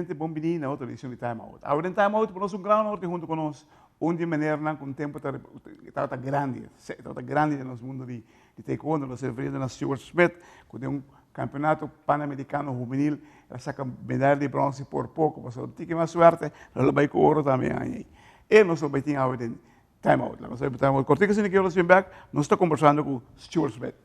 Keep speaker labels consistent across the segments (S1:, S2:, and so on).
S1: Televidente, bon bini na otro edicion di Time Out. Awe den Time Out por nos un gran honor di hunto cu nos un di menernan cu un tempo tabata grandi, tabata grandi den nos mundo di taekwondo. Nos ta referiendo na Stuart Smith, cu den un campeonato panamericano juvenil el a saca medaya di bronce por poco, pasobra un tiki mas suerte lo lo bay cu oro tambe e aña ey. E nos lo bay tin awe den Time Out. Laga nos bay pa Time Out cortico asina ki nos bin bek, nos ta conversando cu Stuart Smith.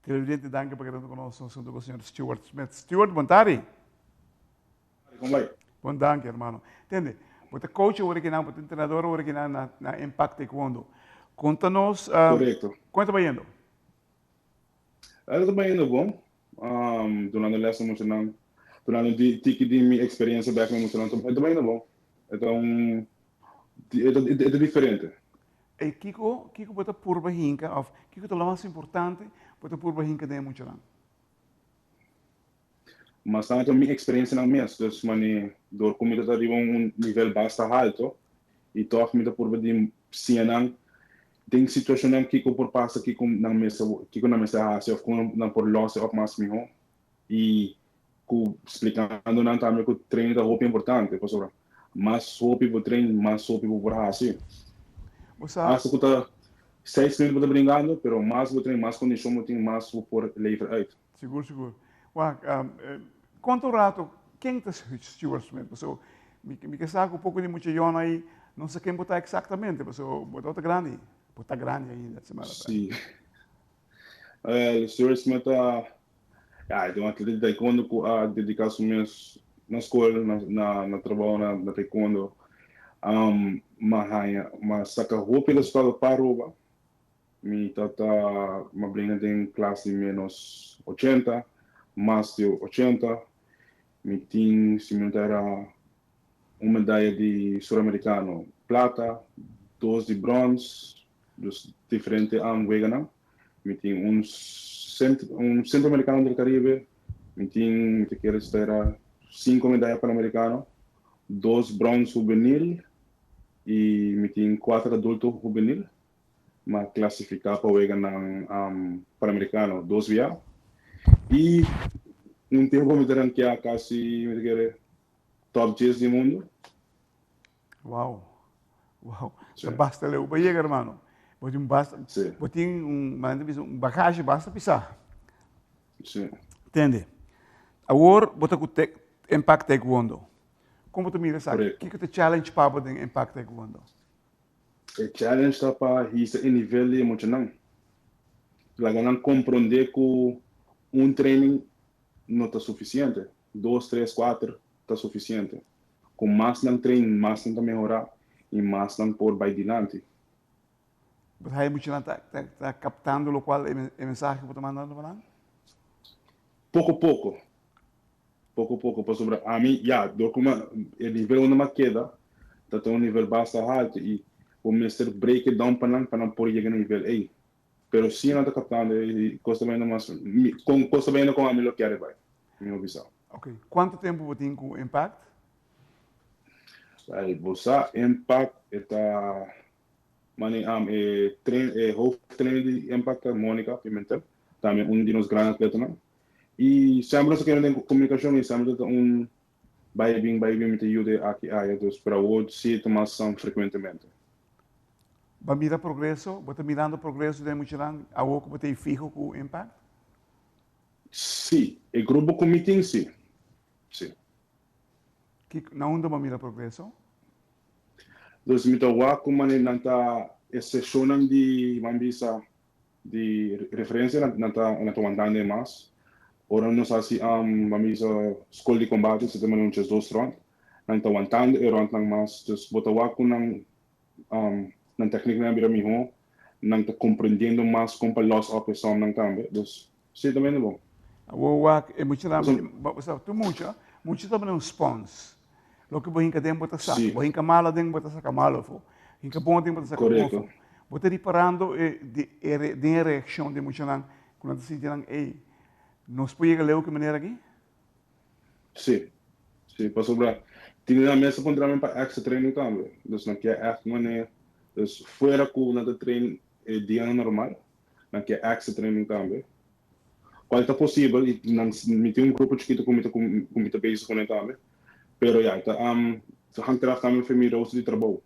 S1: Televidente danki pa keda hunto ku nos nos hunto ku señor Stuart Smith. Stuart, bon tardi.
S2: Kon bai?
S1: Bon danki hermano. Tende, bo ta coach awor akinan, bo ta entrenador awor akinan na na Impact Taekwondo. Konta nos,
S2: Korekto.
S1: kon ta bayendo?
S2: El ta bayendo bon. Dunando les na muchanan, dunando di tiki di mi experiencia bek na muchanan, e ta bayendo bon. E ta un, e ta e ta diferente.
S1: E kiko, kiko bo ta purba hinka of kiko ta lo mas importante bo ta purba hinka den e muchanan?
S2: Mas tanto mi experiencianan mes, dus mane dor cu mi ta ta riba un nivel basta halto y tog mi ta purba di siña nan den situacionnan kiko por pasa, kiko nan mester kiko nan mester haci of con nan por los e op mas miho y cu splicando nan tambe cu train ta hopi importante pasobra mas hopi bo train mas hopi bo por haci.
S1: Bo sa.
S2: Hasta cu ta seis minuut bo ta bringando pero mas bo train mas condicion bo tin mas bo por lever uit.
S1: Sigur sigur. Wak, konta un rato ken ta Stuart Smith? Pasobra mi ke sa ku poko di mucha yòn ei no sa ken bo ta eksaktamente pasobra bo tabata grandi, bo ta grandi ainda semana ta.
S2: Si. Well, Stuart Smith ta, ya, e ta un atleta di taekwondo ku a dediká su mes na skol, na na trabou na taekwondo. M'a haña, m'a saka hopi resultado pa Aruba. Mi tata m'a bringa den klas di menos ochenta, mas di ochenta. Mi tin, si mi no ta era, un medaya di Suramerikano plata, dos di brons, dus diferente weganan. Mi tin un un Centroamericano del Caribe, mi tin, mi ta kere si ta era, sinku medaya Panamericano, dos brons hubenil i mi tin kuater adulto hubenil. M'a klasifiká pa weganan Panamericano dos bia i un tempu mi ta rankeá kasi mi ta kere top dies di mundu.
S1: Wow, wow, ta basta leu pa yega hermano. Bo tin basta, bo tin un, manera ta bisa, un bagashi basta pisá.
S2: Si.
S1: Tende, awor bo ta ku Impact Taekwondo. Kon bo ta mira esaki?
S2: Korekto.
S1: Kiko ta challenge pa bo den Impact Taekwondo?
S2: E challenge ta pa hisa e nivel di e muchanan. Laga nan komprondé ku un training no ta sufisiente, dos, tres, kuater ta sufisiente. Ku mas nan train, mas nan ta mehorá i mas nan por bai dilanti.
S1: Bo ta haya muchanan ta kaptando lokual e mensahe ku bo ta mandando pa nan?
S2: Poko poko. Poko poko pasobra ami ya dor ku e nivel unda mi a keda ta ta un nivel basta haltu i bo mester break it down pa nan pa nan por yega na nivel ei. Pero si nan ta kaptando e kos ta bayendo mas kon kos ta bayendo kon ami lo kier e bai mi no bisa.
S1: Ok, kuantu tempu bo tin ku Impact?
S2: Well, bo sa Impact e ta mane e train e hoofdtrainer di Impact ta Monica Pimentel tambe un di nos gran atletanan. I semper nos ta keda den komunikashon i semper ta un bai bin bai bin mi ta yuda e aki aya dus pero awor si ta mas frekuentemente.
S1: Bo a mira progreso? Bo ta mirando progreso den e muchanan awor ku bo ta ei fiho ku Impact?
S2: Si, e grupo ku mi tin si, si.
S1: Kiko, na unda bo a mira progreso?
S2: Dus mi ta wak ku manera nan ta e seshonnan di ban bisa Di referencia nan ta nan ta wantando e mas. Ora nos hasi ban bisa skol di kombate si ta manda un chesdos rond, nan ta wantando e rondnan mas. Dus bo ta wak ku nan nan tekniknan a bira mihó, nan ta komprendiendo mas kon pa los op e sòmnan tambe. Dus si ta bini bon.
S1: Awor wak e muchanan, bo sa tur mucha, mucha ta bini un spons. Loke bo hinka den bo ta saka. Bo hinka malo aden bo ta saka malo afó. Hinka bon aden bo ta saka bon afó. Bo ta riparando e den e reakshon di e muchanan ku nan ta sinti nan, ey, nos por yega leu ku e manera aki?
S2: Sí, sí, pasobra tin nan mes ta puntra mi pa extra training tambe. Dus nan kier ègt manera, dus fuera ku nan ta train e dianan normal, nan kier extra training tambe. Cual ta posibel y nan mi tin un grupo chikito cu mi ta cu mi ta bezig cu nan tambe pero ya ta hangt eraf tambe fen mi rooster di trabou.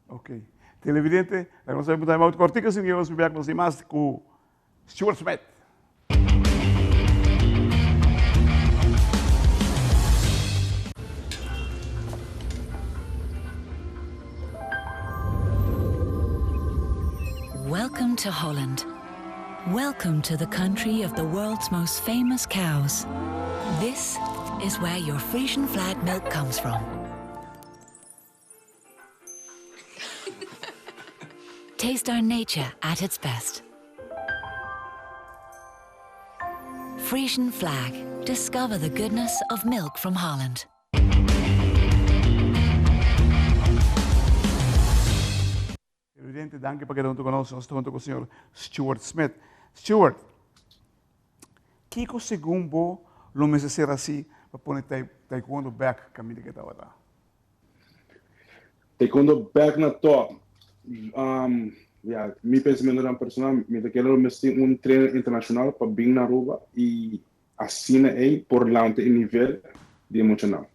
S1: Ok. Televidente, laga nos bai un cortico sin nos bek nos tin mas cu Stuart Smith.
S3: Welcome to Holland. Welcome to the country of the world's most famous cows. This is where your Frisian flag milk comes from. Taste our nature at its best. Frisian flag. Discover the goodness of milk from Holland.
S1: Televidente, danki pa keda huntu ku nos. Nos ta huntu ku señor Stuart Smith. Stuart, kiko segun bo lo mester ser hasi pa pone taekwondo bek kaminda ku e tabata?
S2: Taekwondo bek na top. Ya, mi pensamentonan personal, mi ta kere lo mester tin un trainer internashonal pa bin na Aruba i asina ei por lanta e nivel di e muchanan.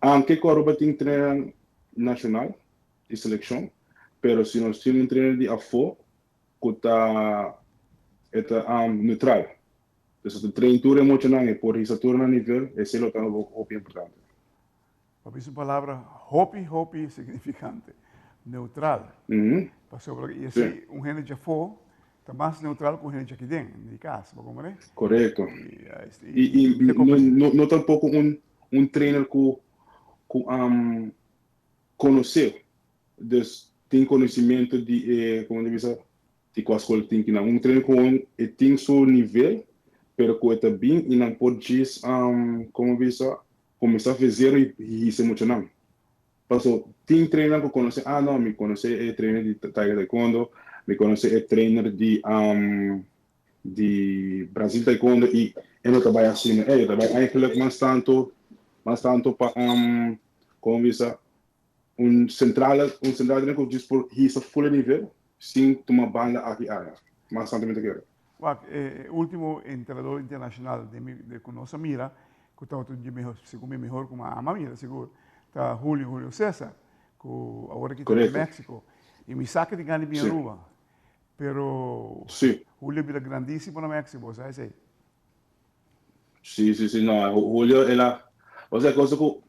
S2: Aunke ku Aruba tin trainernan nashonal, di seleccion, pero si nos tin un trainer di afo cu ta e ta neutral, dus e ta train tur e muchanan, e por hisa tur na nivel, esey lo ta hopi importante.
S1: Papi su palabra hopi hopi significante, neutral. Pasobra y esey un hende djafo ta mas neutral cu un hende djaki den di cas, bo comprende?
S2: Correcto. Y no tampoco un trainer cu cu Conoce, dus tin conocimento di e, como ta bisa, di cua scol tin kinan. Un trainer cu e tin su nivel, pero cu e ta bin y nan por djis, como bisa, cuminsa fe zero y hisa muchanan. Paso tin trainernan cu conoce, ah no, mi conoce e trainer di Tiger Taekwondo, mi conoce e trainer di, di Brasil Taekwondo y e no ta bay asina, e ta bay eigenlijk mas tanto, mas tanto pa, Como bisa, un centrale, un centrale tene cu djis por hisa full e nivel sin tuma banda aki aya. Mas tanto mi ta kere.
S1: Wak, e ultimo entrenador internacional den mi, de cu nos a mira, cu tabata un dje mehor, segun mi mehor cu mi a ama mira sigur, ta Julio, Julio Cesar, cu awor aki ta na Mexico. Y mi sa cu tin gana di bin Aruba, pero Julio bira grandisimo na Mexico, bo sa esey.
S2: Sí, sí, sí, no, Julio el a, o sea, cosa cu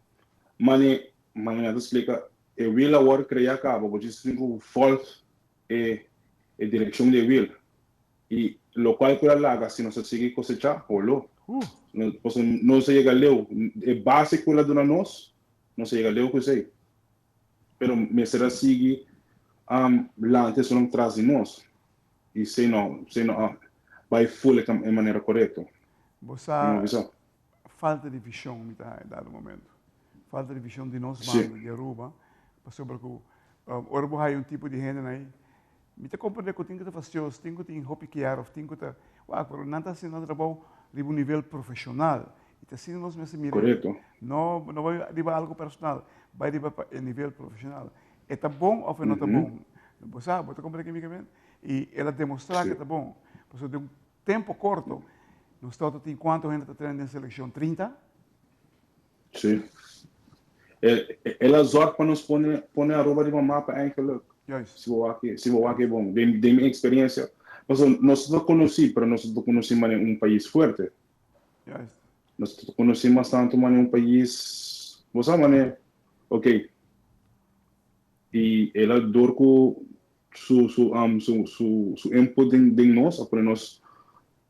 S2: mane, mane mi a ta splica, e wiel a word crea caba, bo djis tin cu volg e, e direccion di e wiel, y locual cu el a laga si nos a sigui cosecha, holo, no, pasobra nos a yega leu, e base cu el a duna nos, nos a yega leu cu esey, pero mester a sigui lanta esunnan tras di nos. Y si no, si no a bay full e manera corecto.
S1: Bo sa falta di vision mi ta haya dado momento. Falta di vision di nos banda di Aruba pasobra cu ora bo haya un tipo di hendenan ey mi ta comprende cu tin cu ta fastioso, tin cu tin hopi kier of tin cu ta wak pero nan ta haciendo nan trabou riba un nivel profesional y ta asina nos mester mira no no bay riba algo personal bay riba e nivel profesional. E ta bon of e no ta bon? Bo sa, bo ta comprende kico mi ke men? Y el a demostra cu e ta bon pasobra den un Tempo corto, nos tabata tin cuanto hende ta train den seleccion? 30?
S2: Sí. El a zorg pa nos pone pone Aruba riba mapa eigenlijk.
S1: Juist.
S2: Si bo wak si bo wak e bon. Den den mi experiencia. Pasobra nos ta conoci, pero nos ta conoci manera un pais fuerte.
S1: Juist.
S2: Nos ta conoci mas tanto manera un pais, bo sa manera, ok. Y el a door cu su su um su su su input den den nos a pone nos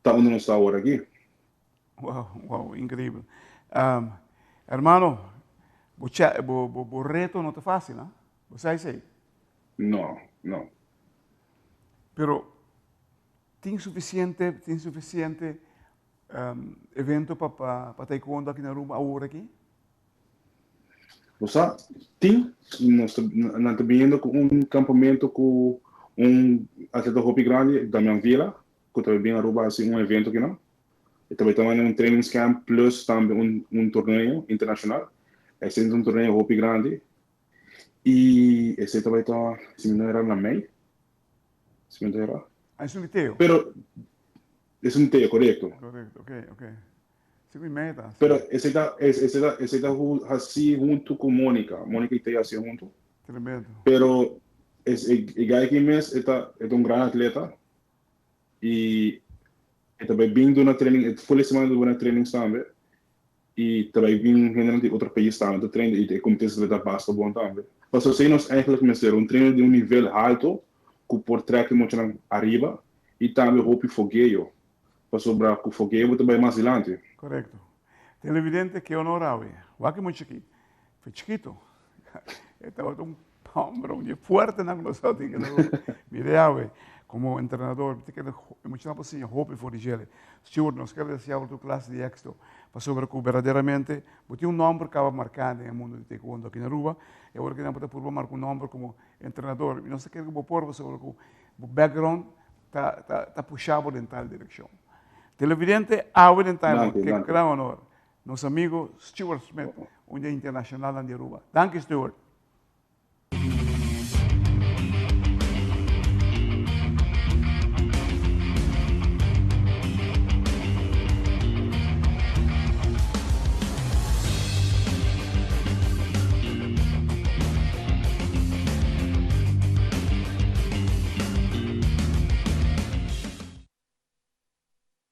S2: ta unda nos ta awor aki.
S1: Wow, wow, increíbel. Um, hermano, bo, cha, bo, bo, bo reto no ta fácil, ¿no? Bo sa esei?
S2: No, no.
S1: Pero tin suficiente, tin suficiente um, evento pa, pa, pa taekwondo aki na Aruba awor aki?
S2: Bo sa, tin, nos ta, nan ta biniendo ku un kampamento ku un atleta hopi grandi, Damian Villa, ku ta bin Aruba hasi un evento akinan. E ta bai ta manda un trainings camp plus tambe un un torneo internashonal. Esei ta un torneo hopi grandi i esei ta bai ta, si mi no era, na mei, si mi no ta era.
S1: Ah, es un liteo.
S2: Pero es un liteo, korekto.
S1: Korekto, ok, ok. Si mi meta.
S2: Pero esei ta esei ta esei ta hasi huntu ku Monica. Monica i Tei hasi huntu.
S1: Tremendo.
S2: Pero es e e guy aki mes e ta e ta un gran atleta i e ta bai bin duna training e ful e semana ta duna trainings tambe i ta bai bin hendenan di otro pais tambe ta train i e competencia ta bai ta basta bon tambe. Pasobra esei nos eigenlijk mester un trainer di un nivel halto ku por trek e muchanan ariba i tambe hopi fogeo. Pasobra ku fogeo bo ta bai mas dilanti.
S1: Korekto. Televidente ke honor awe. Wak e mucha aki. Fe chikito. E tabata un homber, un di e fuertenan ku nos tabatin keda ku mira e awe komo entrenador. Mi ta kere e muchanan por siña hopi for di djele. Stuart, nos kere deseá bo tur klase di éksito pasobra ku berdaderamente bo tin un nòmber kaba marká den e mundu di taekwondo aki na Aruba i awor kinan bo ta purba marka un nòmber komo entrenador. Mi nos ta kere ku bo por pasobra ku bo background ta ta ta pusha bo den tal direccion. Televidente, awe den Time Out, ke gran honor, nos amigo Stuart Smith, un di e internacionalnan di Aruba. Danki Stuart.